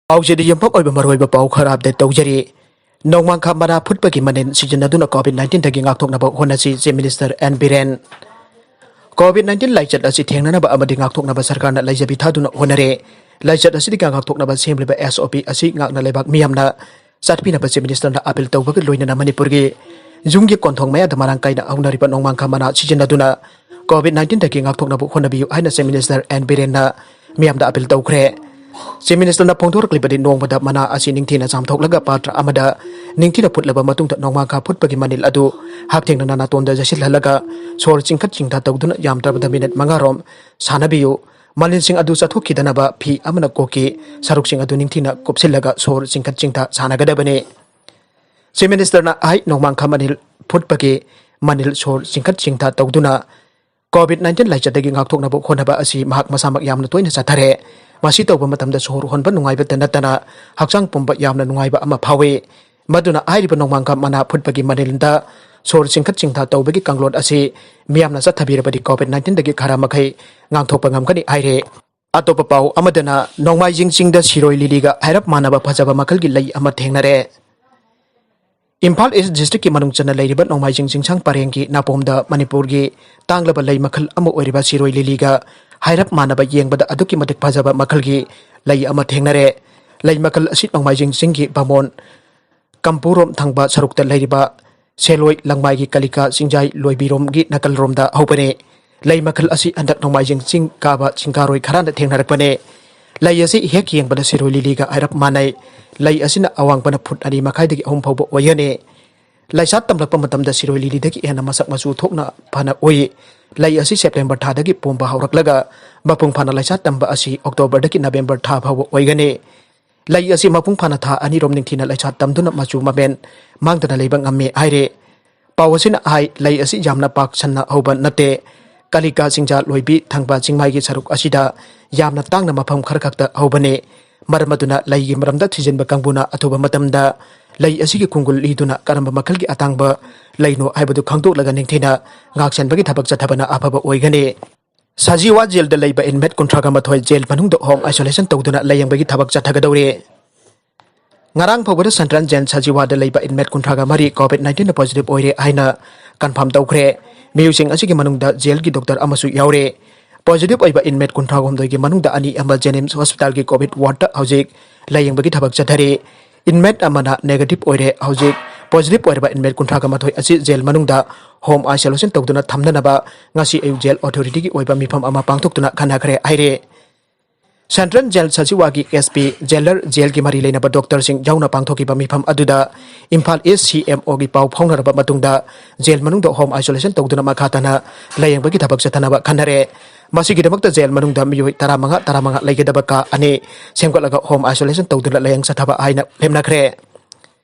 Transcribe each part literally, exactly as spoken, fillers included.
ꯄꯥꯎꯆꯦꯗ ꯌꯨꯝꯐꯝ ꯑꯣꯏꯕ ꯃꯔꯨꯑꯣꯏꯕ ꯄꯥꯎ ꯈꯔ ꯑꯞꯗꯦꯠ ꯇꯧꯖꯔꯤ꯫ ꯅꯣꯡꯃꯥꯡꯈꯥ ꯃꯅꯥ ꯐꯨꯠꯄꯒꯤ ꯃꯅꯤꯜ ꯁꯤꯖꯤꯟꯅꯗꯨꯅ ꯀꯣꯚꯤꯗ ꯅꯥꯏꯟꯇꯤꯟꯗꯒꯤ ꯉꯥꯛꯊꯣꯛꯅꯕ ꯍꯣꯠꯅꯁꯤ, Chief Minister N Biren. COVID nineteen ꯂꯥꯏꯆꯠ ꯑꯁꯤ ꯊꯦꯡꯅꯅꯕ ꯑꯃꯗꯤ ꯉꯥꯛꯊꯣꯛꯅꯕ ꯁꯔꯀꯥꯔꯅ ꯂꯩꯖꯕꯤ ꯊꯥꯗꯨꯅ ꯍꯣꯠꯅꯔꯦ꯫ ꯂꯥꯏꯆꯠ ꯑꯁꯤꯗꯒꯤ ꯉꯥꯛꯊꯣꯛꯅꯕ ꯁꯦꯝꯂꯤꯕ S O P ꯑꯁꯤ ꯉꯥꯛꯅ ꯂꯩꯕꯥꯛ ꯃꯤꯌꯥꯝꯅ ꯆꯠꯄꯤꯅꯕ Chief Minister ꯅ ꯑꯥꯄꯤꯜ ꯇꯧꯕꯒ ꯂꯣꯏꯅꯅ ꯃꯅꯤꯄꯨꯔꯒꯤ ꯌꯨꯝꯒꯤ ꯀꯣꯟꯊꯣꯡ ꯃꯌꯥꯗ ꯃꯔꯥꯡ ꯀꯥꯏꯅ ꯍꯧꯅꯔꯤꯕ ꯅꯣꯡꯃꯥꯡꯈꯥ ꯃꯅꯥ ꯁꯤꯖꯤꯟꯅꯗꯨꯅ ꯀꯣꯚꯤꯗ ꯅꯥꯏꯟꯇꯤꯟꯗꯒꯤ ꯉꯥꯛꯊꯣꯛꯅꯕ ꯍꯣꯠꯅꯕꯤꯌꯨ ꯍꯥꯏꯅ Chief Minister N ꯕꯤꯔꯦꯟꯅ ꯃꯤꯌꯥꯝꯗ ꯑꯥꯄꯤꯜ ꯇꯧꯈ꯭ꯔꯦ꯫ Chief Minister ꯅ ꯐꯣꯡꯗꯣꯔꯛꯂꯤꯕꯗꯤ ꯅꯣꯡꯃꯗ ꯃꯅꯥ ꯑꯁꯤ ꯅꯤꯡꯊꯤꯅ ꯆꯥꯝꯊꯣꯛꯂꯒ ꯄꯥꯇ꯭ꯔ ꯑꯃꯗ ꯅꯤꯡꯊꯤꯅ ꯐꯨꯠꯂꯕ ꯃꯇꯨꯡꯗ ꯅꯣꯡꯃꯥꯡꯈꯥ ꯐꯨꯠꯄꯒꯤ ꯃꯅꯤꯜ ꯑꯗꯨ ꯍꯛꯊꯦꯡꯅꯅ ꯅꯥꯇꯣꯟꯗ ꯌꯩꯁꯤꯜꯍꯜꯂꯒ ꯁꯣꯔ ꯆꯤꯡꯈꯠ ꯆꯤꯡꯊ ꯇꯧꯗꯨꯅ ꯌꯥꯝꯗ꯭ꯔꯕꯗ ꯃꯤꯅꯤꯠ ꯃꯉꯥꯔꯣꯝ ꯁꯥꯟꯅꯕꯤꯌꯨ꯫ ꯃꯅꯤꯜꯁꯤꯡ ꯑꯗꯨ ꯆꯠꯊꯣꯛꯈꯤꯗꯅꯕ ꯐꯤ ꯑꯃꯅ ꯀꯣꯛꯀꯤ ꯁꯔꯨꯛꯁꯤꯡ ꯑꯗꯨ ꯅꯤꯡꯊꯤꯅ ꯀꯨꯞꯁꯤꯜꯂꯒ ꯁꯣꯔ ꯆꯤꯡꯈꯠ ꯆꯤꯡꯊ ꯁꯥꯟꯅꯒꯗꯕꯅꯤ꯫ Chief Minister ꯅ ꯍꯥꯏ, ꯅꯣꯡꯃꯥꯡꯈꯥ ꯃꯅꯤꯜ ꯐꯨꯠꯄꯒꯤ ꯃꯅꯤꯜ ꯁꯣꯔ ꯆꯤꯡꯈꯠ ꯆꯤꯡꯊ ꯇꯧꯗꯨꯅ ꯀꯣꯚꯤꯗ ꯅꯥꯏꯟꯇꯤꯟ ꯂꯥꯏꯆꯠꯇꯒꯤ ꯉꯥꯛꯊꯣꯛꯅꯕ ꯍꯣꯠꯅꯕ ꯑꯁꯤ ꯃꯍꯥꯛ ꯃꯁꯥꯃꯛ ꯌꯥꯝꯅ ꯇꯣꯏꯅ ꯆꯠꯊꯔꯦ꯫ ꯃꯁꯤ ꯇꯧꯕ ꯃꯇꯝꯗ ꯁꯣꯔ ꯍꯣꯟꯕ ꯅꯨꯡꯉꯥꯏꯕꯇ ꯅꯠꯇꯅ ꯍꯛꯆꯥꯡ ꯄꯨꯝꯕ ꯌꯥꯝꯅ ꯅꯨꯡꯉꯥꯏꯕ ꯑꯃ ꯐꯥꯎꯏ꯫ ꯃꯗꯨꯅ ꯍꯥꯏꯔꯤꯕ ꯅꯣꯡꯃꯥꯡꯈꯥ ꯃꯅꯥ ꯐꯨꯠꯄꯒꯤ ꯃꯅꯤꯜꯗ ꯁꯣꯔ ꯆꯤꯡꯈꯠ ꯆꯤꯡꯊ ꯇꯧꯕꯒꯤ ꯀꯥꯡꯂꯣꯟ ꯑꯁꯤ ꯃꯤꯌꯥꯝꯅ ꯆꯠꯊꯕꯤꯔꯕꯗꯤ ꯀꯣꯚꯤꯗ ꯅꯥꯏꯟꯇꯤꯟꯗꯒꯤ ꯈꯔ ꯃꯈꯩ ꯉꯥꯛꯊꯣꯛꯄ ꯉꯝꯒꯅꯤ ꯍꯥꯏꯔꯦ꯫ ꯑꯇꯣꯞꯄ ꯄꯥꯎ ꯑꯃꯗꯅ ꯅꯣꯡꯃꯥꯏꯖꯤꯡ ꯆꯤꯡꯗ ꯁꯤꯔꯣꯏ ꯂꯤꯂꯤꯒ ꯍꯥꯏꯔꯞ ꯃꯥꯟꯅꯕ ꯐꯖꯕ ꯃꯈꯜꯒꯤ ꯂꯩ ꯑꯃ ꯊꯦꯡꯅꯔꯦ꯫ ꯏꯝꯐꯥꯜ East District ꯀꯤ ꯃꯅꯨꯡ ꯆꯟꯅ ꯂꯩꯔꯤꯕ ꯅꯣꯡꯃꯥꯏꯖꯤꯡ ꯆꯤꯡꯁꯥꯡ ꯄꯔꯦꯡꯒꯤ ꯅꯥꯄꯣꯝꯗ ꯃꯅꯤꯄꯨꯔꯒꯤ ꯇꯥꯡꯂꯕ ꯂꯩ ꯃꯈꯜ ꯑꯃ ꯑꯣꯏꯔꯤꯕ ꯁꯤꯔꯣꯏ ꯂꯤꯂꯤꯒ ꯍꯥꯏꯔꯞ ꯃꯥꯟꯅꯕ ꯌꯦꯡꯕꯗ ꯑꯗꯨꯛꯀꯤ ꯃꯇꯤꯛ ꯐꯖꯕ ꯃꯈꯜꯒꯤ ꯂꯩ ꯑꯃ ꯊꯦꯡꯅꯔꯦ꯫ ꯂꯩ ꯃꯈꯜ ꯑꯁꯤ ꯅꯣꯡꯃꯥꯏꯖꯤꯡ ꯆꯤꯡꯒꯤ ꯚꯥꯃꯣꯟ ꯀꯝꯄꯨꯔꯣꯝ ꯊꯪꯕ ꯁꯔꯨꯛꯇ ꯂꯩꯔꯤꯕ ꯁꯦꯂꯣꯏ ꯂꯪꯃꯥꯏꯒꯤ ꯀꯥꯂꯤꯀꯥ ꯆꯤꯡꯖꯥꯏ ꯂꯣꯏꯕꯤꯔꯣꯝꯒꯤ ꯅꯥꯀꯜꯔꯣꯝꯗ ꯍꯧꯕꯅꯤ꯫ ꯂꯩ ꯃꯈꯜ ꯑꯁꯤ ꯍꯟꯗꯛ ꯅꯣꯡꯃꯥꯏꯖꯤꯡ ꯆꯤꯡ ꯀꯥꯕ ꯆꯤꯡꯀꯥꯔꯣꯏ ꯈꯔꯅ ꯊꯦꯡꯅꯔꯛꯄꯅꯤ꯫ ꯂꯩ ꯑꯁꯤ ꯍꯦꯛ ꯌꯦꯡꯕꯗ ꯁꯤꯔꯣꯏ ꯂꯤꯂꯤꯒ ꯍꯥꯏꯔꯞ ꯃꯥꯟꯅꯩ꯫ ꯂꯩ ꯑꯁꯤꯅ ꯑꯋꯥꯡꯕꯅ ꯐꯨꯠ ꯑꯅꯤ ꯃꯈꯥꯏꯗꯒꯤ ꯑꯍꯨꯝ ꯐꯥꯎꯕ ꯑꯣꯏꯒꯅꯤ꯫ ꯂꯩꯁꯥꯠ ꯇꯝꯂꯛꯄ ꯃꯇꯝꯗ ꯁꯤꯔꯣꯏ ꯂꯤꯂꯤꯗꯒꯤ ꯍꯦꯟꯅ ꯃꯁꯛ ꯃꯆꯨ ꯊꯣꯛꯅ ꯐꯅ ꯎꯏ꯫ ꯂꯩ ꯑꯁꯤ ꯁꯦꯞꯇꯦꯝꯕꯔ ꯊꯥꯗꯒꯤ ꯄꯣꯝꯕ ꯍꯧꯔꯛꯂꯒ ꯃꯄꯨꯡ ꯐꯥꯅ ꯂꯩꯁꯥꯠ ꯇꯝꯕ ꯑꯁꯤ ꯑꯣꯛꯇꯣꯕꯔꯗꯒꯤ ꯅꯕꯦꯝꯕꯔ ꯊꯥ ꯐꯥꯎꯕ ꯑꯣꯏꯒꯅꯤ꯫ ꯂꯩ ꯑꯁꯤ ꯃꯄꯨꯡ ꯐꯥꯅ ꯊꯥ ꯑꯅꯤꯔꯣꯝ ꯅꯤꯡꯊꯤꯅ ꯂꯩꯁꯥꯠ ꯇꯝꯗꯨꯅ ꯃꯆꯨ ꯃꯃꯦꯟ ꯃꯥꯡꯗꯅ ꯂꯩꯕ ꯉꯝꯃꯤ ꯍꯥꯏꯔꯤ꯫ ꯄꯥꯎ ꯑꯁꯤꯅ ꯍꯥꯏ, ꯂꯩ ꯑꯁꯤ ꯌꯥꯝꯅ ꯄꯥꯛ ꯁꯟꯅ ꯍꯧꯕ ꯅꯠꯇꯦ꯫ ꯀꯥꯂꯤꯀꯥ ꯆꯤꯡꯖꯥ ꯂꯣꯏꯕꯤ ꯊꯪꯕ ꯆꯤꯡꯃꯥꯏꯒꯤ ꯁꯔꯨꯛ ꯑꯁꯤꯗ ꯌꯥꯝꯅ ꯇꯥꯡꯅ ꯃꯐꯝ ꯈꯔ ꯈꯛꯇ ꯍꯧꯕꯅꯤ꯫ ꯃꯔꯝ ꯑꯗꯨꯅ ꯂꯩꯒꯤ ꯃꯔꯝꯗ ꯊꯤꯖꯤꯟꯕ ꯀꯥꯡꯕꯨꯅ ꯑꯊꯨꯕ ꯃꯇꯝꯗ ꯂꯩ ꯑꯁꯤꯒꯤ ꯈꯣꯡꯒꯨꯜ ꯂꯤꯗꯨꯅ ꯀꯔꯝꯕ ꯃꯈꯜꯒꯤ ꯑꯇꯥꯡꯕ ꯂꯩꯅꯣ ꯍꯥꯏꯕꯗꯨ ꯈꯪꯗꯣꯛꯂꯒ ꯅꯤꯡꯊꯤꯅ ꯉꯥꯛꯁꯦꯟꯕꯒꯤ ꯊꯕꯛ ꯆꯠꯊꯕꯅ ꯑꯐꯕ ꯑꯣꯏꯒꯅꯤ꯫ ꯁꯖꯤꯋꯥ ꯖꯦꯜꯗ ꯂꯩꯕ ꯏꯟꯃꯦꯠ ꯀꯨꯟꯊ꯭ꯔꯥꯒ ꯃꯥꯊꯣꯏ ꯖꯦꯜ ꯃꯅꯨꯡꯗ ꯍꯣꯝ ꯑꯥꯏꯁꯣꯂꯦꯁꯟ ꯇꯧꯗꯨꯅ ꯂꯥꯌꯦꯡꯕꯒꯤ ꯊꯕꯛ ꯆꯠꯊꯒꯗꯧꯔꯤ꯫ ꯉꯔꯥꯡ ꯐꯥꯎꯕꯗ ꯁꯦꯟꯇ꯭ꯔꯦꯜ ꯖꯦꯜ ꯁꯖꯤꯋꯥꯗ ꯂꯩꯕ ꯏꯟꯃꯦꯠ ꯀꯨꯟꯊ꯭ꯔꯥꯒ ꯃꯔꯤ ꯀꯣꯚꯤꯗ ꯅꯥꯏꯟꯇꯤꯟꯗ ꯄꯣꯖꯤꯇꯤꯚ ꯑꯣꯏꯔꯦ ꯍꯥꯏꯅ ꯀꯟꯐꯥꯔꯝ ꯇꯧꯈ꯭ꯔꯦ꯫ ꯃꯤꯑꯣꯏꯁꯤꯡ ꯑꯁꯤꯒꯤ ꯃꯅꯨꯡꯗ ꯖꯦꯜꯒꯤ ꯗꯣꯛꯇꯔ ꯑꯃꯁꯨ ꯌꯥꯎꯔꯦ꯫ ꯄꯣꯖꯤꯇꯤꯚ ꯑꯣꯏꯕ ꯏꯟꯃꯦꯠ ꯀꯨꯟꯊ꯭ꯔꯥꯍꯨꯝꯗꯣꯏꯒꯤ ꯃꯅꯨꯡꯗ ꯑꯅꯤ ꯑꯃ ꯖꯦꯅꯤꯝꯁ ꯍꯣꯁꯄꯤꯇꯥꯜꯒꯤ ꯀꯣꯚꯤꯗ ꯋꯥꯔꯗꯇ ꯍꯧꯖꯤꯛ ꯂꯥꯌꯦꯡꯕꯒꯤ ꯊꯕꯛ ꯆꯠꯊꯔꯤ꯫ ꯏꯟꯃꯦꯠ ꯑꯃꯅ ꯅꯦꯒꯦꯇꯤꯚ ꯑꯣꯏꯔꯦ꯫ ꯍꯧꯖꯤꯛ ꯄꯣꯖꯤꯇꯤꯚ ꯑꯣꯏꯔꯕ ꯏꯟꯃꯦꯠ ꯀꯨꯟꯊ꯭ꯔꯥꯒ ꯃꯥꯊꯣꯏ ꯑꯁꯤ ꯖꯦꯜ ꯃꯅꯨꯡꯗ ꯍꯣꯝ ꯑꯥꯏꯁꯣꯂꯦꯁꯟ ꯇꯧꯗꯨꯅ ꯊꯝꯅꯅꯕ ꯉꯁꯤ ꯑꯌꯨꯛ ꯖꯦꯜ ꯑꯣꯊꯣꯔꯤꯇꯤꯒꯤ ꯑꯣꯏꯕ ꯃꯤꯐꯝ ꯑꯃ ꯄꯥꯡꯊꯣꯛꯇꯨꯅ ꯈꯟꯅꯈ꯭ꯔꯦ ꯍꯥꯏꯔꯦ꯫ ꯁꯦꯟꯇ꯭ꯔꯦꯜ ꯖꯦꯜ ꯁꯖꯤꯋꯥꯒꯤ ꯑꯦꯁ ꯄꯤ, ꯖꯦꯂꯔ, ꯖꯦꯜꯒꯤ ꯃꯔꯤ ꯂꯩꯅꯕ ꯗꯣꯛꯇꯔꯁꯤꯡ ꯌꯥꯎꯅ ꯄꯥꯡꯊꯣꯛꯈꯤꯕ ꯃꯤꯐꯝ ꯑꯗꯨꯗ ꯏꯝꯐꯥꯜ ꯏꯁ ꯁꯤ ꯑꯦꯝ ꯑꯣꯒꯤ ꯄꯥꯎ ꯐꯥꯎꯅꯔꯕ ꯃꯇꯨꯡꯗ ꯖꯦꯜ ꯃꯅꯨꯡꯗ ꯍꯣꯝ ꯑꯥꯏꯁꯣꯂꯦꯁꯟ ꯇꯧꯗꯨꯅ ꯃꯈꯥ ꯇꯥꯅ ꯂꯥꯌꯦꯡꯕꯒꯤ ꯊꯕꯛ ꯆꯠꯊꯅꯕ ꯈꯟꯅꯔꯦ꯫ ꯃꯁꯤꯒꯤꯗꯃꯛꯇ ꯖꯦꯜ ꯃꯅꯨꯡꯗ ꯃꯤꯑꯣꯏ ꯇꯔꯥꯃꯉꯥ, ꯇꯔꯥꯃꯉꯥ ꯂꯩꯒꯗꯕ ꯀꯥ ꯑꯅꯤ ꯁꯦꯝꯒꯠꯂꯒ ꯍꯣꯝ ꯑꯥꯏꯁꯣꯂꯦꯁꯟ ꯇꯧꯗꯨꯅ ꯂꯥꯌꯦꯡ ꯆꯠꯊꯕ ꯍꯥꯏꯅ ꯂꯦꯞꯅꯈ꯭ꯔꯦ꯫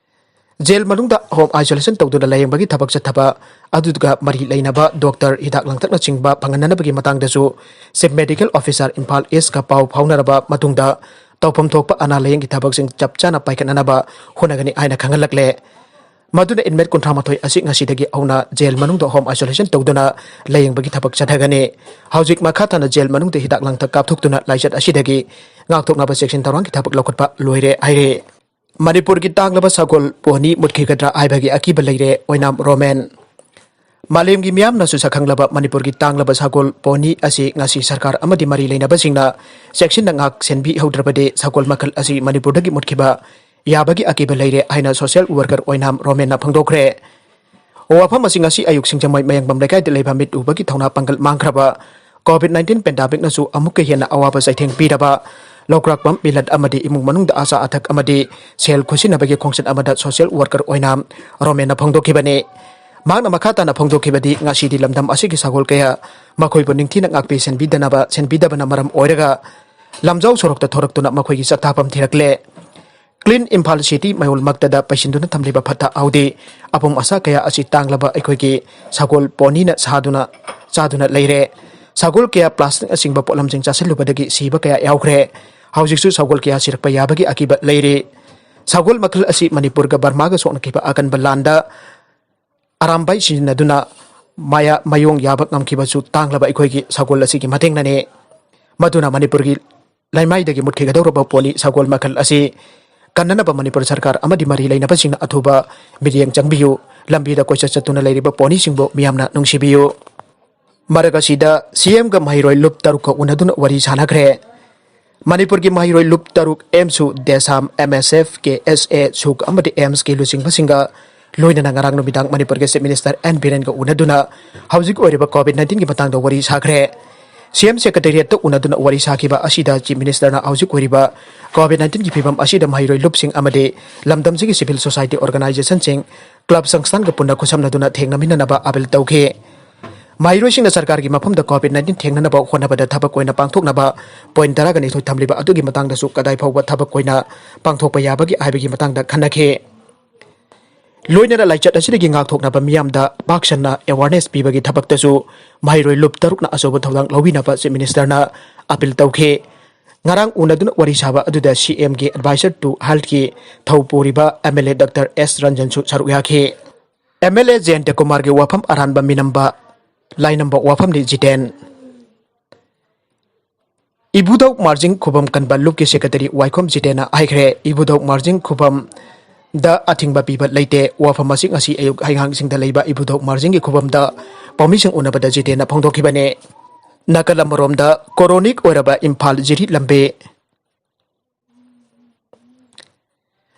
ꯖꯦꯜ ꯃꯅꯨꯡꯗ ꯍꯣꯝ ꯑꯥꯏꯁꯣꯂꯦꯁꯟ ꯇꯧꯗꯨꯅ ꯂꯥꯌꯦꯡꯕꯒꯤ ꯊꯕꯛ ꯆꯠꯊꯕ ꯑꯗꯨꯒ ꯃꯔꯤ ꯂꯩꯅꯕ ꯗꯣꯛꯇꯔ, ꯍꯤꯗꯥꯛ ꯂꯥꯡꯊꯛꯅꯆꯤꯡꯕ ꯐꯪꯍꯟꯅꯅꯕꯒꯤ ꯃꯇꯥꯡꯗꯁꯨ ꯆꯤꯐ ꯃꯦꯗꯤꯀꯦꯜ ꯑꯣꯐꯤꯁꯥꯔ ꯏꯝꯐꯥꯜ ꯏꯁꯀ ꯄꯥꯎ ꯐꯥꯎꯅꯔꯕ ꯃꯇꯨꯡꯗ ꯇꯧꯐꯝ ꯊꯣꯛꯄ ꯑꯅꯥ ꯂꯥꯌꯦꯡꯒꯤ ꯊꯕꯛꯁꯤꯡ ꯆꯞ ꯆꯥꯅ ꯄꯥꯏꯈꯠꯅꯅꯕ ꯍꯣꯠꯅꯒꯅꯤ ꯍꯥꯏꯅ ꯈꯪꯍꯜꯂꯛꯂꯦ꯫ ꯃꯗꯨꯅ ꯏꯟꯃꯦꯠ ꯀꯨꯟꯊ꯭ꯔꯥ ꯃꯥꯊꯣꯏ ꯑꯁꯤ ꯉꯁꯤꯗꯒꯤ ꯍꯧꯅ ꯖꯦꯜ ꯃꯅꯨꯡꯗ ꯍꯣꯝ ꯑꯥꯏꯁꯣꯂꯦꯁꯟ ꯇꯧꯗꯨꯅ ꯂꯥꯌꯦꯡꯕꯒꯤ ꯊꯕꯛ ꯆꯠꯊꯒꯅꯤ꯫ ꯍꯧꯖꯤꯛ ꯃꯈꯥ ꯇꯥꯅ ꯖꯦꯜ ꯃꯅꯨꯡꯗ ꯍꯤꯗꯥꯛ ꯂꯥꯡꯊꯛ ꯀꯥꯞꯊꯣꯛꯇꯨꯅ ꯂꯥꯏꯆꯠ ꯑꯁꯤꯗꯒꯤ ꯉꯥꯛꯊꯣꯛꯅꯕ ꯆꯦꯛꯁꯤꯟ ꯊꯧꯔꯥꯡꯒꯤ ꯊꯕꯛ ꯂꯧꯈꯠꯄ ꯂꯣꯏꯔꯦ ꯍꯥꯏꯔꯦ꯫ ꯃꯅꯤꯄꯨꯔꯒꯤ ꯇꯥꯡꯂꯕ ꯁꯒꯣꯜ ꯄꯣꯅꯤ ꯃꯨꯠꯈꯤꯒꯗ꯭ꯔꯥ ꯍꯥꯏꯕꯒꯤ ꯑꯀꯤꯕ ꯂꯩꯔꯦ, ꯑꯣꯏꯅꯥꯝ ꯔꯣꯃꯦꯟ꯫ ꯃꯥꯂꯦꯝꯒꯤ ꯃꯤꯌꯥꯝꯅꯁꯨ ꯁꯛꯈꯪꯂꯕ ꯃꯅꯤꯄꯨꯔꯒꯤ ꯇꯥꯡꯂꯕ ꯁꯒꯣꯜ ꯄꯣꯅꯤ ꯑꯁꯤ ꯉꯁꯤ ꯁꯔꯀꯥꯔ ꯑꯃꯗꯤ ꯃꯔꯤ ꯂꯩꯅꯕꯁꯤꯡꯅ ꯆꯦꯛꯁꯤꯟꯅ ꯉꯥꯛ ꯁꯦꯟꯕꯤꯍꯧꯗ꯭ꯔꯕꯗꯤ ꯁꯒꯣꯜ ꯃꯈꯜ ꯑꯁꯤ ꯃꯅꯤꯄꯨꯔꯗꯒꯤ ꯃꯨꯠꯈꯤꯕ ꯌꯥꯕꯒꯤ ꯑꯀꯤꯕ ꯂꯩꯔꯦ ꯍꯥꯏꯅ ꯁꯣꯁꯤꯌꯦꯜ ꯋꯥꯔꯀꯔ ꯑꯣꯏꯅꯥꯝ ꯔꯣꯃꯦꯟꯅ ꯐꯣꯡꯗꯣꯛꯈ꯭ꯔꯦ꯫ ꯋꯥꯐꯝ ꯑꯁꯤ ꯉꯁꯤ ꯑꯌꯨꯛ ꯁꯤꯡꯖꯃꯩ ꯃꯌꯥꯡꯕꯝ ꯂꯩꯀꯥꯏꯗ ꯂꯩꯕ ꯃꯤꯠ ꯎꯕꯒꯤ ꯊꯧꯅꯥ ꯄꯥꯡꯒꯜ ꯃꯥꯡꯈ꯭ꯔꯕ ꯀꯣꯚꯤꯗ ꯅꯥꯏꯟꯇꯤꯟ ꯄꯦꯟꯗꯥꯃꯤꯛꯅꯁꯨ ꯑꯃꯨꯛꯀ ꯍꯦꯟꯅ ꯑꯋꯥꯕ ꯆꯩꯊꯦꯡ ꯄꯤꯔꯕ ꯂꯧꯀ꯭ꯔꯥꯛꯄꯝ ꯃꯤꯂꯠ ꯑꯃꯗꯤ ꯏꯃꯨꯡ ꯃꯅꯨꯡꯗ ꯑꯆꯥ ꯑꯊꯛ ꯑꯃꯗꯤ ꯁꯦꯜ ꯈꯨꯠꯁꯤꯟꯅꯕꯒꯤ ꯈꯣꯡꯆꯠ ꯑꯃꯗ ꯁꯣꯁꯤꯌꯦꯜ ꯋꯥꯔꯀꯔ ꯑꯣꯏꯅꯥꯝ ꯔꯣꯃꯦꯟꯅ ꯐꯣꯡꯗꯣꯛꯈꯤꯕꯅꯤ꯫ ꯃꯍꯥꯛꯅ ꯃꯈꯥ ꯇꯥꯅ ꯐꯣꯡꯗꯣꯛꯈꯤꯕꯗꯤ, ꯉꯁꯤꯗꯤ ꯂꯝꯗꯝ ꯑꯁꯤꯒꯤ ꯁꯒꯣꯜ ꯀꯌꯥ ꯃꯈꯣꯏꯕꯨ ꯅꯤꯡꯊꯤꯅ ꯉꯥꯛꯄꯤ ꯁꯦꯟꯕꯤꯗꯅꯕ, ꯁꯦꯟꯕꯤꯗꯕꯅ ꯃꯔꯝ ꯑꯣꯏꯔꯒ ꯂꯝꯖꯥꯎ ꯁꯣꯔꯣꯛꯇ ꯊꯣꯔꯛꯇꯨꯅ ꯃꯈꯣꯏꯒꯤ ꯆꯥꯛꯇꯥꯐꯝ ꯊꯤꯔꯛꯂꯦ꯫ ꯀ꯭ꯂꯤꯟ ꯏꯝꯐꯥꯜ ꯁꯤꯇꯤ ꯃꯌꯣꯜꯃꯛꯇꯗ ꯄꯩꯁꯤꯟꯗꯨꯅ ꯊꯝꯂꯤꯕ ꯐꯠꯇ ꯍꯥꯎꯗꯤ, ꯑꯄꯨꯝ ꯑꯁꯥ ꯀꯌꯥ ꯑꯁꯤ ꯇꯥꯡꯂꯕ ꯑꯩꯈꯣꯏꯒꯤ ꯁꯒꯣꯜ ꯄꯣꯅꯤꯅ ꯁꯥꯗꯨꯅ ꯆꯥꯗꯨꯅ ꯂꯩꯔꯦ꯫ ꯁꯒꯣꯜ ꯀꯌꯥ ꯄ꯭ꯂꯥꯁꯇꯤꯛꯅꯆꯤꯡꯕ ꯄꯣꯠꯂꯝꯁꯤꯡ ꯆꯥꯁꯤꯜꯂꯨꯕꯗꯒꯤ ꯁꯤꯕ ꯀꯌꯥ ꯌꯥꯎꯈ꯭ꯔꯦ꯫ ꯍꯧꯖꯤꯛꯁꯨ ꯁꯒꯣꯜ ꯀꯌꯥ ꯁꯤꯔꯛꯄ ꯌꯥꯕꯒꯤ ꯑꯀꯤꯕ ꯂꯩꯔꯤ꯫ ꯁꯒꯣꯜ ꯃꯈꯜ ꯑꯁꯤ ꯃꯅꯤꯄꯨꯔꯒ ꯕꯔꯃꯥꯒ ꯁꯣꯛꯅꯈꯤꯕ ꯑꯀꯟꯕ ꯂꯥꯟꯗ ꯑꯔꯥꯝꯕꯥꯏ ꯁꯤꯖꯤꯟꯅꯗꯨꯅ ꯃꯥꯌꯥ ꯃꯌꯣꯡ ꯌꯥꯕ ꯉꯝꯈꯤꯕꯁꯨ ꯇꯥꯡꯂꯕ ꯑꯩꯈꯣꯏꯒꯤ ꯁꯒꯣꯜ ꯑꯁꯤꯒꯤ ꯃꯇꯦꯡꯅꯅꯤ꯫ ꯃꯗꯨꯅ ꯃꯅꯤꯄꯨꯔꯒꯤ ꯂꯩꯃꯥꯏꯗꯒꯤ ꯃꯨꯠꯈꯤꯒꯗꯧꯔꯕ ꯄꯣꯅꯤ ꯁꯒꯣꯜ ꯃꯈꯜ ꯑꯁꯤ ꯀꯟꯅꯅꯕ ꯃꯅꯤꯄꯨꯔ ꯁꯔꯀꯥꯔ ꯑꯃꯗꯤ ꯃꯔꯤ ꯂꯩꯅꯕꯁꯤꯡꯅ ꯑꯊꯨꯕ ꯃꯤꯠꯌꯦꯡ ꯆꯪꯕꯤꯌꯨ꯫ ꯂꯝꯕꯤꯗ ꯀꯣꯏꯆꯠ ꯆꯠꯇꯨꯅ ꯂꯩꯔꯤꯕ ꯄꯣꯅꯤꯁꯤꯡꯕꯨ ꯃꯤꯌꯥꯝꯅ ꯅꯨꯡꯁꯤꯕꯤꯌꯨ꯫ ꯃꯔꯛ ꯑꯁꯤꯗ ꯁꯤ ꯑꯦꯝꯒ ꯃꯍꯩꯔꯣꯏ ꯂꯨꯞ ꯇꯔꯨꯛꯀ ꯎꯅꯗꯨꯅ ꯋꯥꯔꯤ ꯁꯥꯟꯅꯈ꯭ꯔꯦ꯫ ꯃꯅꯤꯄꯨꯔꯒꯤ ꯃꯍꯩꯔꯣꯏ ꯂꯨꯞ ꯇꯔꯨꯛ ꯑꯦꯝꯁꯨ ꯗꯦꯁꯥꯝ, ꯑꯦꯝ ꯑꯦꯁ ꯑꯦꯐ, ꯀꯦ ꯑꯦꯁ ꯑꯦ, ꯁꯨꯛ ꯑꯃꯗꯤ ꯑꯦꯝꯁꯀꯤ ꯂꯨꯆꯤꯡꯕꯁꯤꯡꯒ ꯂꯣꯏꯅꯅ ꯉꯔꯥꯡ ꯅꯨꯃꯤꯗꯥꯡ ꯃꯅꯤꯄꯨꯔꯒꯤ ꯆꯤꯐ ꯃꯤꯅꯤꯁꯇꯔ ꯑꯦꯟ ꯕꯤꯔꯦꯟꯒ ꯎꯅꯗꯨꯅ ꯍꯧꯖꯤꯛ ꯑꯣꯏꯔꯤꯕ ꯀꯣꯚꯤꯗ ꯅꯥꯏꯟꯇꯤꯟꯒꯤ ꯃꯇꯥꯡꯗ ꯋꯥꯔꯤ ꯁꯥꯈ꯭ꯔꯦ꯫ ꯁꯤ ꯑꯦꯝ ꯁꯦꯀ꯭ꯔꯦꯇꯦꯔꯤꯌꯦꯠꯇ ꯎꯅꯗꯨꯅ ꯋꯥꯔꯤ ꯁꯥꯈꯤꯕ ꯑꯁꯤꯗ ꯆꯤꯐ ꯃꯤꯅꯤꯁꯇꯔꯅ ꯍꯧꯖꯤꯛ ꯑꯣꯏꯔꯤꯕ ꯀꯣꯚꯤꯗ ꯅꯥꯏꯟꯇꯤꯟꯒꯤ ꯐꯤꯕꯝ ꯑꯁꯤꯗ ꯃꯍꯩꯔꯣꯏ ꯂꯨꯞꯁꯤꯡ ꯑꯃꯗꯤ ꯂꯝꯗꯝꯁꯤꯒꯤ ꯁꯤꯚꯤꯜ ꯁꯣꯁꯥꯏꯇꯤ ꯑꯣꯔꯒꯅꯥꯏꯖꯦꯁꯟꯁꯤꯡ, ꯀ꯭ꯂꯕ ꯁꯪꯁꯊꯥꯟꯒ ꯄꯨꯟꯅ ꯈꯨꯠꯁꯝꯅꯗꯨꯅ ꯊꯦꯡꯅꯃꯤꯟꯅꯅꯕ ꯑꯥꯄꯤꯜ ꯇꯧꯈꯤ꯫ ꯃꯍꯩꯔꯣꯏꯁꯤꯡꯅ ꯁꯔꯀꯥꯔꯒꯤ ꯃꯐꯝꯗ ꯀꯣꯚꯤꯗ ꯅꯥꯏꯟꯇꯤꯟ ꯊꯦꯡꯅꯅꯕ ꯍꯣꯠꯅꯕꯗ ꯊꯕꯛ ꯑꯣꯏꯅ ꯄꯥꯡꯊꯣꯛꯅꯕ ꯄꯣꯏꯟ ꯇꯔꯥꯒ ꯅꯤꯊꯣꯏ ꯊꯝꯂꯤꯕ ꯑꯗꯨꯒꯤ ꯃꯇꯥꯡꯗꯁꯨ ꯀꯗꯥꯏ ꯐꯥꯎꯕ ꯊꯕꯛ ꯑꯣꯏꯅ ꯄꯥꯡꯊꯣꯛꯄ ꯌꯥꯕꯒꯦ ꯍꯥꯏꯕꯒꯤ ꯃꯇꯥꯡꯗ ꯈꯟꯅꯈꯤ꯫ ꯂꯣꯏꯅꯅ ꯂꯥꯏꯆꯠ ꯑꯁꯤꯗꯒꯤ ꯉꯥꯛꯊꯣꯛꯅꯕ ꯃꯤꯌꯥꯝꯗ ꯄꯥꯛ ꯁꯟꯅ ꯑꯦꯋꯥꯔꯅꯦꯁ ꯄꯤꯕꯒꯤ ꯊꯕꯛꯇꯁꯨ ꯃꯍꯩꯔꯣꯏ ꯂꯨꯞ ꯇꯔꯨꯛꯅ ꯑꯆꯧꯕ ꯊꯧꯗꯥꯡ ꯂꯧꯕꯤꯅꯕ ꯆꯤꯐ ꯃꯤꯅꯤꯁꯇꯔꯅ ꯑꯥꯄꯤꯜ ꯇꯧꯈꯤ꯫ ꯉꯔꯥꯡ ꯎꯅꯗꯨꯅ ꯋꯥꯔꯤ ꯁꯥꯕ ꯑꯗꯨꯗ ꯁꯤ ꯑꯦꯝꯒꯤ ꯑꯦꯗꯚꯥꯏꯖꯔ ꯇꯨ ꯍꯦꯜꯊꯀꯤ ꯊꯧ ꯄꯨꯔꯤꯕ ꯑꯦꯝ ꯑꯦꯜ ꯑꯦ ꯗꯥꯛꯇꯔ ꯑꯦꯁ ꯔꯟꯖꯟꯁꯨ ꯁꯔꯨꯛ ꯌꯥꯈꯤ꯫ ꯑꯦꯝ ꯑꯦꯜ ꯑꯦ ꯖꯌꯟꯇ ꯀꯨꯃꯥꯔꯒꯤ ꯋꯥꯐꯝ ꯑꯔꯥꯟꯕ ꯃꯤꯅꯝꯕ ꯂꯥꯏꯅꯝꯕ ꯋꯥꯐꯝꯅꯤ ꯖꯤꯇꯦꯟ꯫ ꯏꯕꯨꯙꯧ ꯃꯥꯔꯖꯤꯡ ꯈꯨꯕꯝ ꯀꯟꯕ ꯂꯨꯞꯀꯤ ꯁꯦꯀ꯭ꯔꯦꯇꯔꯤ ꯋꯥꯏꯈꯣꯝ ꯖꯤꯇꯦꯟꯅ ꯍꯥꯏꯈ꯭ꯔꯦ, ꯏꯕꯨꯙꯧ ꯃꯥꯔꯖꯤꯡ ꯈꯨꯕꯝꯗ ꯑꯊꯤꯡꯕ ꯄꯤꯕ ꯂꯩꯇꯦ꯫ ꯋꯥꯐꯝ ꯑꯁꯤ ꯉꯁꯤ ꯑꯌꯨꯛ ꯍꯩꯉꯥꯡꯁꯤꯡꯗ ꯂꯩꯕ ꯏꯕꯨꯙꯧ ꯃꯥꯔꯖꯤꯡꯒꯤ ꯈꯨꯕꯝꯗ ꯄꯥꯎꯃꯤꯁꯤꯡ ꯎꯅꯕꯗ ꯖꯤꯇꯦꯟꯅ ꯐꯣꯡꯗꯣꯛꯈꯤꯕꯅꯤ꯫ ꯅꯥꯀꯜ ꯑꯃꯔꯣꯝꯗ ꯀꯣꯔꯣꯅꯤꯛ ꯑꯣꯏꯔꯕ ꯏꯝꯐꯥꯜ ꯖꯤꯔꯤ ꯂꯝꯕꯤ꯫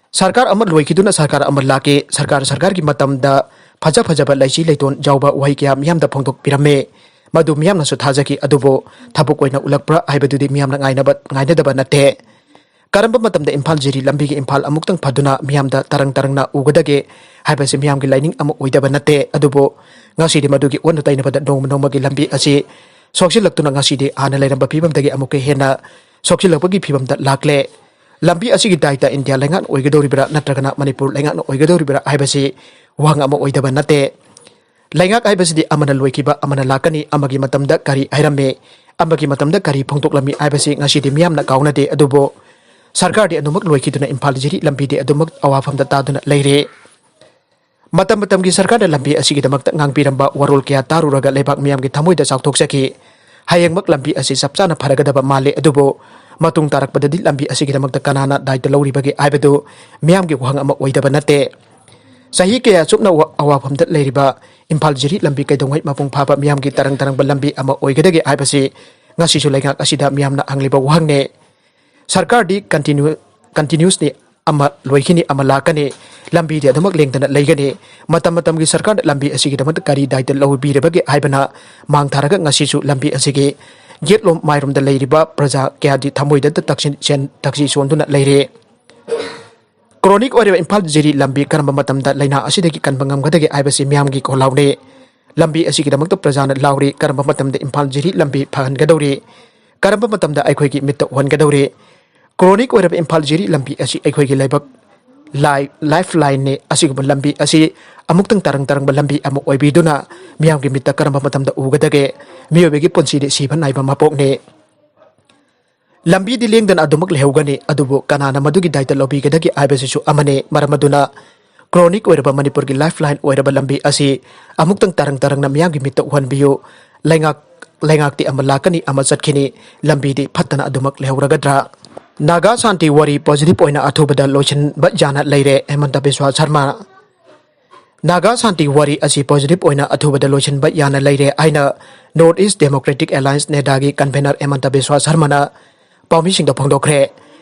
ꯁꯔꯀꯥꯔ ꯑꯃ ꯂꯣꯏꯈꯤꯗꯨꯅ ꯁꯔꯀꯥꯔ ꯑꯃ ꯂꯥꯛꯀꯦ, ꯁꯔꯀꯥꯔ, ꯁꯔꯀꯥꯔꯒꯤ ꯃꯇꯝꯗ ꯐꯖ ꯐꯖꯕ ꯂꯩꯁꯤ ꯂꯩꯇꯣꯟ ꯌꯥꯎꯕ ꯋꯥꯍꯩ ꯀꯌꯥ ꯃꯤꯌꯥꯝꯗ ꯐꯣꯡꯗꯣꯛꯄꯤꯔꯝꯃꯦ꯫ ꯃꯗꯨ ꯃꯤꯌꯥꯝꯅꯁꯨ ꯊꯥꯖꯈꯤ꯫ ꯑꯗꯨꯕꯨ ꯊꯕꯛ ꯑꯣꯏꯅ ꯎꯠꯂꯛꯄ꯭ꯔꯥ ꯍꯥꯏꯕꯗꯨꯗꯤ ꯃꯤꯌꯥꯝꯅ ꯉꯥꯏꯅꯕ, ꯉꯥꯏꯅꯗꯕ ꯅꯠꯇꯦ꯫ ꯀꯔꯝꯕ ꯃꯇꯝꯗ ꯏꯝꯐꯥꯜ ꯖꯤꯔꯤ ꯂꯝꯕꯤꯒꯤ ꯏꯝꯐꯥꯜ ꯑꯃꯨꯛꯇꯪ ꯐꯗꯨꯅ ꯃꯤꯌꯥꯝꯗ ꯇꯔꯪ ꯇꯔꯪꯅ ꯎꯒꯗꯒꯦ ꯍꯥꯏꯕꯁꯤ ꯃꯤꯌꯥꯝꯒꯤ ꯂꯥꯏꯅꯤꯡ ꯑꯃ ꯑꯣꯏꯗꯕ ꯅꯠꯇꯦ꯫ ꯑꯗꯨꯕꯨ ꯉꯁꯤꯗꯤ ꯃꯗꯨꯒꯤ ꯑꯣꯟꯅ ꯇꯩꯅꯕꯗ ꯅꯣꯡꯃ ꯅꯣꯡꯃꯒꯤ ꯂꯝꯕꯤ ꯑꯁꯤ ꯁꯣꯛꯆꯤꯜꯂꯛꯇꯨꯅ ꯉꯁꯤꯗꯤ ꯍꯥꯟꯅ ꯂꯩꯔꯝꯕ ꯐꯤꯕꯝꯗꯒꯤ ꯑꯃꯨꯛꯀ ꯍꯦꯟꯅ ꯁꯣꯛꯆꯤꯜꯂꯛꯄꯒꯤ ꯐꯤꯕꯝꯗ ꯂꯥꯛꯂꯦ꯫ ꯂꯝꯕꯤ ꯑꯁꯤꯒꯤ ꯗꯥꯏꯇ ꯏꯟꯗꯤꯌꯥ ꯂꯩꯉꯥꯛꯅ ꯑꯣꯏꯒꯗꯧꯔꯤꯕ꯭ꯔꯥ ꯅꯠꯇ꯭ꯔꯒꯅ ꯃꯅꯤꯄꯨꯔ ꯂꯩꯉꯥꯛꯅ ꯑꯣꯏꯒꯗꯧꯔꯤꯕ꯭ꯔꯥ ꯍꯥꯏꯕꯁꯤ ꯋꯥꯍꯪ ꯑꯃ ꯑꯣꯏꯗꯕ ꯅꯠꯇꯦ꯫ ꯂꯩꯉꯥꯛ ꯍꯥꯏꯕꯁꯤꯗꯤ ꯑꯃꯅ ꯂꯣꯏꯈꯤꯕ ꯑꯃꯅ ꯂꯥꯛꯀꯅꯤ, ꯑꯃꯒꯤ ꯃꯇꯝꯗ ꯀꯔꯤ ꯍꯥꯏꯔꯝꯃꯤ, ꯑꯃꯒꯤ ꯃꯇꯝꯗ ꯀꯔꯤ ꯐꯣꯡꯗꯣꯛꯂꯝꯃꯤ ꯍꯥꯏꯕꯁꯤ ꯉꯁꯤꯗꯤ ꯃꯤꯌꯥꯝꯅ ꯀꯥꯎꯅꯗꯦ꯫ ꯑꯗꯨꯕꯨ ꯁꯔꯀꯥꯔꯗꯤ ꯑꯗꯨꯃꯛ ꯂꯣꯏꯈꯤꯗꯨꯅ ꯏꯝꯐꯥꯜ ꯖꯤꯔꯤ ꯂꯝꯕꯤꯗꯤ ꯑꯗꯨꯃꯛ ꯑꯋꯥꯐꯝꯗ ꯇꯥꯗꯨꯅ ꯂꯩꯔꯦ꯫ ꯃꯇꯝ ꯃꯇꯝꯒꯤ ꯁꯔꯀꯥꯔꯅ ꯂꯝꯕꯤ ꯑꯁꯤꯒꯤꯗꯃꯛꯇ ꯉꯥꯡꯕꯤꯔꯝꯕ ꯋꯥꯔꯣꯜ ꯀꯌꯥ ꯇꯥꯔꯨꯔꯒ ꯂꯩꯕꯥꯛ ꯃꯤꯌꯥꯝꯒꯤ ꯊꯃꯣꯏꯗ ꯆꯥꯎꯊꯣꯛꯆꯈꯤ꯫ ꯍꯌꯦꯡꯃꯛ ꯂꯝꯕꯤ ꯑꯁꯤ ꯆꯞ ꯆꯥꯅ ꯐꯔꯒꯗꯕ ꯃꯥꯜꯂꯦ, ꯑꯗꯨꯕꯨ ꯃꯇꯨꯡ ꯇꯥꯔꯛꯄꯗꯗꯤ ꯂꯝꯕꯤ ꯑꯁꯤꯒꯤꯗꯃꯛꯇ ꯀꯅꯥꯅ ꯗꯥꯏꯇ ꯂꯧꯔꯤꯕꯒꯦ ꯍꯥꯏꯕꯗꯨ ꯃꯤꯌꯥꯝꯒꯤ ꯋꯥꯍꯪ ꯑꯃ ꯑꯣꯏꯗꯕ ꯅꯠꯇꯦ꯫ ꯆꯍꯤ ꯀꯌꯥ ꯆꯨꯞꯅ ꯋꯥ-, ꯑꯋꯥꯐꯝꯗ ꯂꯩꯔꯤꯕ ꯏꯝꯐꯥꯜ ꯖꯤꯔꯤ ꯂꯝꯕꯤ ꯀꯩꯗꯧꯉꯩ ꯃꯄꯨꯡ ꯐꯥꯕ ꯃꯤꯌꯥꯝꯒꯤ ꯇꯔꯪ ꯇꯔꯪꯕ ꯂꯝꯕꯤ ꯑꯃ ꯑꯣꯏꯒꯗꯒꯦ ꯍꯥꯏꯕꯁꯤ ꯉꯁꯤꯁꯨ ꯂꯩꯉꯥꯛ ꯑꯁꯤꯗ ꯃꯤꯌꯥꯝꯅ ꯍꯪꯂꯤꯕ ꯋꯥꯍꯪꯅꯤ꯫ ꯁꯔꯀꯥꯔꯗꯤ continue-, continuously ꯑꯃ ꯂꯣꯏꯈꯤꯅꯤ, ꯑꯃ ꯂꯥꯛꯀꯅꯤ, ꯂꯝꯕꯤꯗꯤ ꯑꯗꯨꯃꯛ ꯂꯦꯡꯗꯅ ꯂꯩꯒꯅꯤ꯫ ꯃꯇꯝ ꯃꯇꯝꯒꯤ ꯁꯔꯀꯥꯔꯅ ꯂꯝꯕꯤ ꯑꯁꯤꯒꯤꯗꯃꯛꯇ ꯀꯔꯤ ꯗꯥꯏꯇ ꯂꯧꯕꯤꯔꯕꯒꯦ ꯍꯥꯏꯕꯅ ꯃꯥꯡ ꯊꯥꯔꯒ ꯉꯁꯤꯁꯨ ꯂꯝꯕꯤ ꯑꯁꯤꯒꯤ ꯌꯦꯠꯂꯣꯝ ꯃꯥꯏꯔꯣꯝꯗ ꯂꯩꯔꯤꯕ ꯄ꯭ꯔꯖꯥ ꯀꯌꯥꯗꯤ ꯊꯃꯣꯏꯗ ꯇꯛꯁꯤꯟ-, ꯁꯦꯟ-, ꯇꯛꯁꯤ ꯁꯣꯟꯗꯨꯅ ꯂꯩꯔꯦ꯫ Chronic ꯑꯣꯏꯔꯤꯕ ꯏꯝꯐꯥꯜ ꯖꯤꯔꯤ ꯂꯝꯕꯤ ꯀꯔꯝꯕ ꯃꯇꯝꯗ ꯂꯥꯏꯅꯥ ꯑꯁꯤꯗꯒꯤ ꯀꯟꯕ ꯉꯝꯒꯗꯒꯦ ꯍꯥꯏꯕꯁꯤ ꯃꯤꯌꯥꯝꯒꯤ ꯈꯣꯜꯂꯥꯎꯅꯤ꯫ ꯂꯝꯕꯤ ꯑꯁꯤꯒꯤꯗꯃꯛꯇ ꯄ꯭ꯔꯖꯥꯅ ꯂꯥꯎꯔꯤ, ꯀꯔꯝꯕ ꯃꯇꯝꯗ ꯏꯝꯐꯥꯜ ꯖꯤꯔꯤ ꯂꯝꯕꯤ ꯐꯍꯟꯒꯗꯧꯔꯤ, ꯀꯔꯝꯕ ꯃꯇꯝꯗ ꯑꯩꯈꯣꯏꯒꯤ ꯃꯤꯠꯇ ꯎꯍꯟꯒꯗꯧꯔꯤ? Chronic ꯑꯣꯏꯔꯕ ꯏꯝꯐꯥꯜ ꯖꯤꯔꯤ ꯂꯝꯕꯤ ꯑꯁꯤ ꯑꯩꯈꯣꯏꯒꯤ ꯂꯥꯏꯕꯛ ꯂꯥꯏ-, lifeline ꯅꯤ꯫ ꯑꯁꯤꯒꯨꯝꯕ ꯂꯝꯕꯤ ꯑꯁꯤ ꯑꯃꯨꯛꯇꯪ ꯇꯔꯪ ꯇꯔꯪꯕ ꯂꯝꯕꯤ ꯑꯃ ꯑꯣꯏꯕꯤꯗꯨꯅ ꯃꯤꯌꯥꯝꯒꯤ ꯃꯤꯠꯇ ꯀꯔꯝꯕ ꯃꯇꯝꯗ ꯎꯒꯗꯒꯦ? ꯃꯤꯑꯣꯏꯕꯒꯤ ꯄꯨꯟꯁꯤꯗꯤ ꯁꯤꯕ ꯅꯥꯏꯕ ꯃꯄꯣꯛꯅꯤ꯫ ꯂꯝꯕꯤꯗꯤ ꯂꯦꯡꯗꯅ ꯑꯗꯨꯃꯛ ꯂꯩꯍꯧꯒꯅꯤ, ꯑꯗꯨꯕꯨ ꯀꯅꯥꯅ ꯃꯗꯨꯒꯤ ꯗꯥꯏꯇ ꯂꯧꯕꯤꯒꯗꯒꯦ ꯍꯥꯏꯕꯁꯤꯁꯨ ꯑꯃꯅꯤ꯫ ꯃꯔꯝ ꯑꯗꯨꯅ chronic ꯑꯣꯏꯔꯕ ꯃꯅꯤꯄꯨꯔꯒꯤ lifeline ꯑꯣꯏꯔꯕ ꯂꯝꯕꯤ ꯑꯁꯤ ꯑꯃꯨꯛꯇꯪ ꯇꯔꯪ ꯇꯔꯪꯅ ꯃꯤꯌꯥꯝꯒꯤ ꯃꯤꯠꯇ ꯎꯍꯟꯕꯤꯌꯨ꯫ ꯂꯩꯉꯥꯛ-, ꯂꯩꯉꯥꯛꯇꯤ ꯑꯃ ꯂꯥꯛꯀꯅꯤ, ꯑꯃ ꯆꯠꯈꯤꯅꯤ, ꯂꯝꯕꯤꯗꯤ ꯐꯠꯇꯅ ꯑꯗꯨꯃꯛ ꯂꯩꯍꯧꯔꯒꯗ꯭ꯔꯥ? ꯅꯥꯒꯥ ꯁꯥꯟꯇꯤ ꯋꯥꯔꯤ positive ꯑꯣꯏꯅ ꯑꯊꯨꯕꯗ ꯂꯣꯏꯁꯤꯟꯕ ꯌꯥꯅ ꯂꯩꯔꯦ, ꯍꯦꯃꯟꯇ ꯕꯤꯁ꯭ꯋꯥ ꯁꯔꯃ꯫ ꯅꯥꯒꯥ ꯁꯥꯟꯇꯤ ꯋꯥꯔꯤ ꯑꯁꯤ positive ꯑꯣꯏꯅ ꯑꯊꯨꯕꯗ ꯂꯣꯏꯁꯤꯟꯕ ꯌꯥꯅ ꯂꯩꯔꯦ ꯍꯥꯏꯅ North East Democratic Alliance, ꯅꯦꯗꯥꯒꯤ convener ꯍꯦꯃꯟꯇ ꯕꯤꯁ꯭ꯋꯥ ꯁꯔꯃꯅ ꯄꯥꯎꯃꯤꯁꯤꯡꯗ ꯐꯣꯡꯗꯣꯛꯈ꯭ꯔꯦ꯫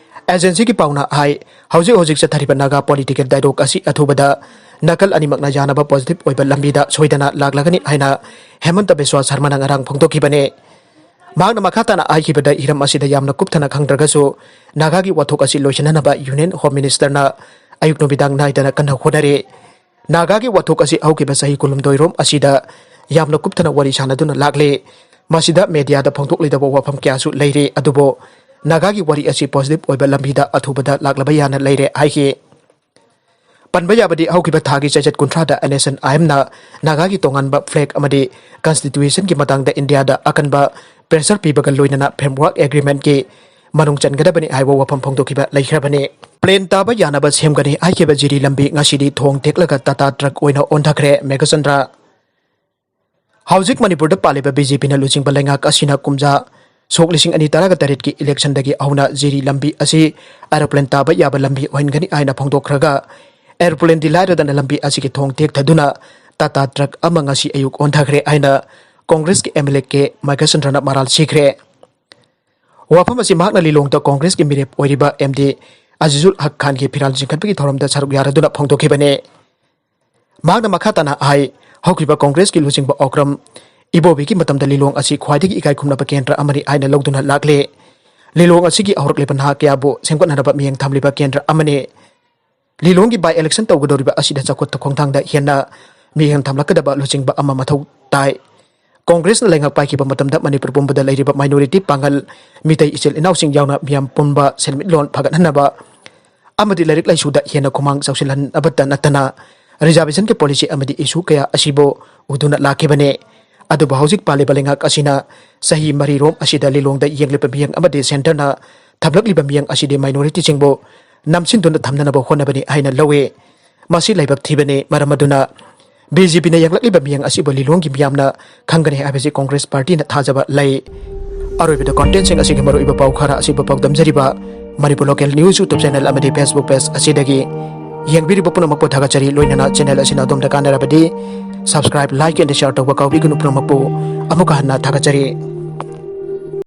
Agency ꯒꯤ ꯄꯥꯎꯅ ꯍꯥꯏ, ꯍꯧꯖꯤꯛ ꯍꯧꯖꯤꯛ ꯆꯠꯊꯔꯤꯕ ꯅꯥꯒꯥ political dialogue ꯑꯁꯤ ꯑꯊꯨꯕꯗ ꯅꯥꯀꯜ ꯑꯅꯤꯃꯛꯅ ꯌꯥꯅꯕ positive ꯑꯣꯏꯕ ꯂꯝꯕꯤꯗ ꯁꯣꯏꯗꯅ ꯂꯥꯛꯂꯒꯅꯤ ꯍꯥꯏꯅ ꯍꯦꯃꯟꯇ ꯕꯤꯁ꯭ꯋꯥ ꯁꯔꯃꯅ ꯉꯔꯥꯡ ꯐꯣꯡꯗꯣꯛꯈꯤꯕꯅꯤ꯫ ꯃꯍꯥꯛꯅ ꯃꯈꯥ ꯇꯥꯅ ꯍꯥꯏꯈꯤꯕꯗ, ꯍꯤꯔꯝ ꯑꯁꯤꯗ ꯌꯥꯝꯅ ꯀꯨꯞꯊꯅ ꯈꯪꯗ꯭ꯔꯒꯁꯨ ꯅꯥꯒꯥꯒꯤ ꯋꯥꯊꯣꯛ ꯑꯁꯤ ꯂꯣꯏꯁꯤꯟꯅꯅꯕ Union Home Minister ꯅ ꯑꯌꯨꯛ ꯅꯨꯃꯤꯗꯥꯡ ꯅꯥꯏꯗꯅ ꯀꯟꯅ ꯍꯣꯠꯅꯔꯤ꯫ ꯅꯥꯒꯥꯒꯤ ꯋꯥꯊꯣꯛ ꯑꯁꯤ ꯍꯧꯈꯤꯕ ꯆꯍꯤ ꯀꯨꯟꯍꯨꯝꯗꯣꯏ ꯔꯣꯝ ꯑꯁꯤꯗ ꯌꯥꯝꯅ ꯀꯨꯞꯊꯅ ꯋꯥꯔꯤ ꯁꯥꯟꯅꯗꯨꯅ ꯂꯥꯛꯂꯤ꯫ ꯃꯁꯤꯗ media ꯗ ꯐꯣꯡꯗꯣꯛꯂꯣꯏꯗꯕ ꯋꯥꯐꯝ ꯀꯌꯥꯁꯨ ꯂꯩꯔꯤ, ꯑꯗꯨꯕꯨ ꯅꯥꯒꯥꯒꯤ ꯋꯥꯔꯤ ꯑꯁꯤ positive ꯑꯣꯏꯕ ꯂꯝꯕꯤꯗ ꯑꯊꯨꯕꯗ ꯂꯥꯛꯂꯕ ꯌꯥꯅ ꯂꯩꯔꯦ ꯍꯥꯏꯈꯤ꯫ ꯄꯟꯕ ꯌꯥꯕꯗꯤ, ꯍꯧꯈꯤꯕ ꯊꯥꯒꯤ ꯆꯩꯆꯠ ꯀꯨꯟꯊ꯭ꯔꯥꯗ N S N I M ꯅ ꯅꯥꯒꯥꯒꯤ ꯇꯣꯉꯥꯟꯕ flag ꯑꯃꯗꯤ constitution ꯒꯤ ꯃꯇꯥꯡꯗ ꯏꯟꯗꯤꯌꯥꯗ ꯑꯀꯟꯕ pressure ꯄꯤꯕꯒ ꯂꯣꯏꯅꯅ framework agreement ꯀꯤ ꯃꯅꯨꯡ ꯆꯟꯒꯗꯕꯅꯤ ꯍꯥꯏꯕ ꯋꯥꯐꯝ ꯐꯣꯡꯗꯣꯛꯈꯤꯕ ꯂꯩꯈ꯭ꯔꯕꯅꯤ꯫ ꯄ꯭ꯂꯦꯟ ꯇꯥꯕ ꯌꯥꯅꯕ ꯁꯦꯝꯒꯅꯤ ꯍꯥꯏꯈꯤꯕ ꯖꯤꯔꯤ ꯂꯝꯕꯤ ꯉꯁꯤꯗꯤ ꯊꯣꯡ ꯊꯦꯛꯂꯒ ꯇꯥꯇꯥ ꯇ꯭ꯔꯛ ꯑꯣꯏꯅ ꯑꯣꯟꯊꯈ꯭ꯔꯦ꯫ ꯃꯦꯘꯆꯟꯗ꯭ꯔ꯫ ꯍꯧꯖꯤꯛ ꯃꯅꯤꯄꯨꯔꯗ ꯄꯥꯜꯂꯤꯕ ꯕꯤ ꯖꯦ ꯄꯤꯅ ꯂꯨꯆꯤꯡꯕ ꯂꯩꯉꯥꯛ ꯑꯁꯤꯅ ꯀꯨꯝꯖꯥ ꯁꯣꯛ ꯂꯤꯁꯤꯡ ꯑꯅꯤ ꯇꯔꯥꯒ ꯇꯔꯦꯠꯀꯤ ꯏꯂꯦꯛꯁꯟꯗꯒꯤ ꯍꯧꯅ ꯖꯤꯔꯤ ꯂꯝꯕꯤ ꯑꯁꯤ ꯑꯦꯔꯣꯄ꯭ꯂꯦꯟ ꯇꯥꯕ ꯌꯥꯕ ꯂꯝꯕꯤ ꯑꯣꯏꯍꯟꯒꯅꯤ ꯍꯥꯏꯅ ꯐꯣꯡꯗꯣꯛꯈ꯭ꯔꯒ, ꯑꯦꯔꯣꯄ꯭ꯂꯦꯟꯗꯤ ꯂꯥꯏꯔꯗꯅ ꯂꯝꯕꯤ ꯑꯁꯤꯒꯤ ꯊꯣꯡ ꯇꯦꯛꯊꯗꯨꯅ ꯇꯥꯇꯥ ꯇ꯭ꯔꯛ ꯑꯃ ꯉꯁꯤ ꯑꯌꯨꯛ ꯑꯣꯟꯊꯈ꯭ꯔꯦ ꯍꯥꯏꯅ ꯀꯣꯡꯒ꯭ꯔꯦꯁꯀꯤ ꯑꯦꯝ ꯑꯦꯜ ꯑꯦ ꯀꯦ ꯃꯥꯏꯀ꯭ꯔꯁꯟꯗ꯭ꯔꯅ ꯃꯔꯥꯜ ꯁꯤꯈ꯭ꯔꯦ꯫ ꯋꯥꯐꯝ ꯑꯁꯤ ꯃꯍꯥꯛꯅ ꯂꯤꯂꯣꯡꯗ ꯀꯣꯡꯒ꯭ꯔꯦꯁꯀꯤ ꯃꯤꯔꯦꯞ ꯑꯣꯏꯔꯤꯕ ꯑꯦꯝ ꯗꯤ ꯑꯖꯤꯖꯨꯜ ꯍꯛ ꯈꯥꯟꯒꯤ ꯐꯤꯔꯥꯜ ꯆꯤꯡꯈꯠꯄꯒꯤ ꯊꯧꯔꯝꯗ ꯁꯔꯨꯛ ꯌꯥꯔꯗꯨꯅ ꯐꯣꯡꯗꯣꯛꯈꯤꯕꯅꯤ꯫ ꯃꯍꯥꯛꯅ ꯃꯈꯥ ꯇꯥꯅ ꯍꯥꯏ, ꯍꯧꯈꯤꯕ ꯀꯣꯡꯒ꯭ꯔꯦꯁꯀꯤ ꯂꯨꯆꯤꯡꯕ ꯑꯣꯀ꯭ꯔꯝ ꯏꯕꯣꯕꯤꯒꯤ ꯃꯇꯝꯗ ꯂꯤꯂꯣꯡ ꯑꯁꯤ ꯈ꯭ꯋꯥꯏꯗꯒꯤ ꯏꯀꯥꯏ ꯈꯨꯝꯅꯕ ꯀꯦꯟꯗ꯭ꯔ ꯑꯃꯅꯤ ꯍꯥꯏꯅ ꯂꯧꯗꯨꯅ ꯂꯥꯛꯂꯦ꯫ ꯂꯤꯂꯣꯡ ꯑꯁꯤꯒꯤ ꯍꯧꯔꯛꯂꯤꯕ ꯅꯍꯥ ꯀꯌꯥꯕꯨ ꯁꯦꯝꯒꯠꯅꯅꯕ ꯃꯤꯠꯌꯦꯡ ꯊꯝꯂꯤꯕ ꯀꯦꯟꯗ꯭ꯔ ꯑꯃꯅꯤ꯫ ꯂꯤꯂꯣꯡꯒꯤ by election ꯇꯧꯒꯗꯧꯔꯤꯕ ꯑꯁꯤꯗ ꯆꯥꯎꯈꯠ ꯈꯣꯡꯊꯥꯡꯗ ꯍꯦꯟꯅ ꯃꯤꯠꯌꯦꯡ ꯊꯝꯂꯛꯀꯗꯕ ꯂꯨꯆꯤꯡꯕ ꯑꯃ ꯃꯊꯧ ꯇꯥꯏ꯫ ꯀꯣꯡꯒ꯭ꯔꯦꯁꯅ ꯂꯩꯉꯥꯛ ꯄꯥꯏꯈꯤꯕ ꯃꯇꯝꯗ ꯃꯅꯤꯄꯨꯔ ꯄꯨꯝꯕꯗ ꯂꯩꯔꯤꯕ minority ꯄꯥꯡꯒꯜ, ꯃꯤꯇꯩ ꯏꯆꯤꯜ ꯏꯅꯥꯎꯁꯤꯡ ꯌꯥꯎꯅ ꯃꯤꯌꯥꯝ ꯄꯨꯝꯕ ꯁꯦꯟꯃꯤꯠꯂꯣꯟ ꯐꯒꯠꯍꯟꯅꯕ ꯑꯃꯗꯤ ꯂꯥꯏꯔꯤꯛ ꯂꯥꯏꯁꯨꯗ ꯍꯦꯟꯅ ꯈꯨꯃꯥꯡ ꯆꯥꯎꯁꯤꯜꯍꯟꯅꯕꯇ ꯅꯠꯇꯅ reservationꯒꯤ policy ꯑꯃꯗꯤ issue ꯀꯌꯥ ꯑꯁꯤꯕꯨ ꯎꯗꯨꯅ ꯂꯥꯛꯈꯤꯕꯅꯤ꯫ ꯑꯗꯨꯕꯨ ꯍꯧꯖꯤꯛ ꯄꯥꯜꯂꯤꯕ ꯂꯩꯉꯥꯛ ꯑꯁꯤꯅ ꯆꯍꯤ ꯃꯔꯤꯔꯣꯝ ꯑꯁꯤꯗ ꯂꯤꯂꯣꯡꯗ ꯌꯦꯡꯂꯤꯕ ꯃꯤꯠꯌꯦꯡ ꯑꯃꯗꯤ centreꯅ ꯊꯝꯂꯛꯂꯤꯕ ꯃꯤꯠꯌꯦꯡ ꯑꯁꯤꯗꯤ minorityꯁꯤꯡꯕꯨ ꯅꯝꯁꯤꯟꯗꯨꯅ ꯊꯝꯅꯅꯕ ꯍꯣꯠꯅꯕꯅꯤ ꯍꯥꯏꯅ ꯂꯧꯏ꯫ ꯃꯁꯤ ꯂꯥꯏꯕꯛ ꯊꯤꯕꯅꯤ꯫ ꯃꯔꯝ ꯑꯗꯨꯅ ꯕꯤ ꯖꯦ ꯄꯤꯅ ꯌꯦꯡꯂꯛꯂꯤꯕ ꯃꯤꯠꯌꯦꯡ ꯑꯁꯤꯕꯨ ꯂꯤꯂꯣꯡꯒꯤ ꯃꯤꯌꯥꯝꯅ ꯈꯪꯒꯅꯤ ꯍꯥꯏꯕꯁꯤ ꯀꯣꯡꯒ꯭ꯔꯦꯁ ꯄꯥꯔꯇꯤꯅ ꯊꯥꯖꯕ ꯂꯩ꯫ ꯑꯔꯣꯏꯕꯗ contentꯁꯤꯡ ꯑꯁꯤꯒꯤ ꯃꯔꯨꯑꯣꯏꯕ ꯄꯥꯎ ꯈꯔ ꯑꯁꯤꯕꯨ ꯄꯥꯎꯗꯝꯖꯔꯤꯕ Manipur Local News YouTube channel ꯑꯃꯗꯤ Facebook page ꯑꯁꯤꯗꯒꯤ ꯌꯦꯡꯕꯤꯔꯤꯕ ꯄꯨꯝꯅꯃꯛꯄꯨ ꯊꯥꯒꯠꯆꯔꯤ꯫ ꯂꯣꯏꯅꯅ channel ꯑꯁꯤꯅ ꯑꯗꯣꯝꯗ ꯀꯥꯟꯅꯔꯕꯗꯤ subscribe, like and share ꯇꯧꯕ ꯀꯥꯎꯕꯤꯒꯅꯨ꯫ ꯄꯨꯝꯅꯃꯛꯄꯨ ꯑꯃꯨꯛꯀ ꯍꯟꯅ ꯊꯥꯒꯠꯆꯔꯤ꯫